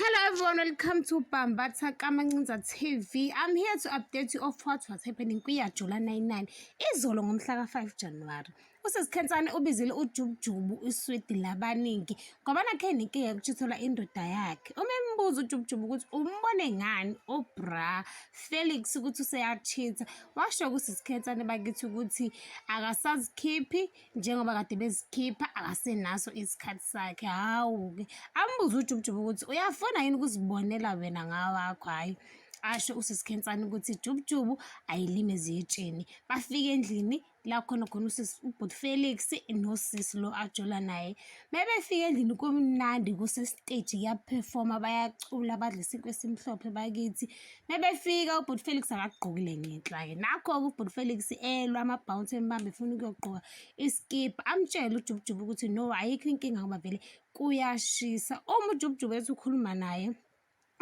Hello everyone, welcome to Bambatha Kamancinza TV. I'm here to update you of what was happening kwiYajola 99 izolo ngomhla ka-5 January. USisikhensane ubizile uJubujubu iswidi labaningi ngoba nakhe nenkinga yokuchithelwa indoda yakhe. Uma embuza uJubujubu ukuthi umbone ngani uBra Felix ukuthi useyachitha, washo kuSisikhensane bakithi ukuthi akasazikhiphi njengoba kade bezikhipha akasenaso isikhathi sakhe. Hawu-ke, ambuze uJubujubu ukuthi uyafuna yini ukuzibonela wena ngawakho. Hhayi, asho uSisikhensane ukuthi Jubujubu ayilime ziyetsheni. Bafike endlini la khona khona usisi ubhuti Felix nosisi lo ajola naye. Mebefika endlini kumnandi kusesiteji kuyaphefoma bayacula badla isinkwa esimhlophe bakithi. Mebefika ubhuti Felix akagqokile ngenhla-ke. Nakho-ke ubhuti Felix elwa ama-bounce embamba efuna ukuyogqoka isikibha. Amtshele uJubujubu ukuthi no ayikho inkinga ngoba vele kuyashisa. Uma uJubujubu ethi ukhuluma naye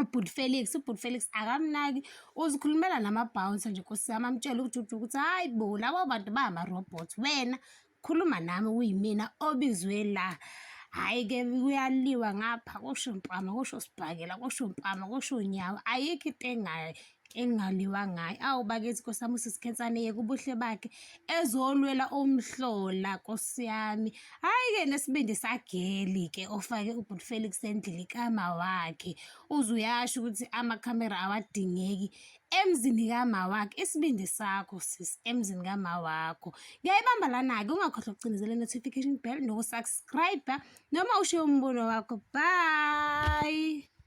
ubhuti Felix, ubhuti Felix akamnaki uzikhulumela nama-bouncer nje nkosi yami, amtshele uJubujubu ukuthi hhayi bo labo bantu bama-robot wena khuluma nami kuyimina obizwe la. Hhayi-ke kuyaliwa ngapha kusho mpama kusho sibhakela kusho mpama kusho nyawo ayikho into engaliwa ngayo. Awu bakithi nkosi yami uSisikhensane yeka ubuhle bakhe ezolwela umhlola nkosi yami. Hhayi-ke nesibindi sageli-ke ofake ubhuti Felix endlini kama wakhe uze uyasho ukuthi amakhamera awadingeki emzini kama wakhe. Isibindi sakho sisi emzini kama wakho. Ngiyayibamba lana-ke, ungakhohlwa ukucindezela i-notification bell nokusubscribe noma ushiye umbono wakho. Bye.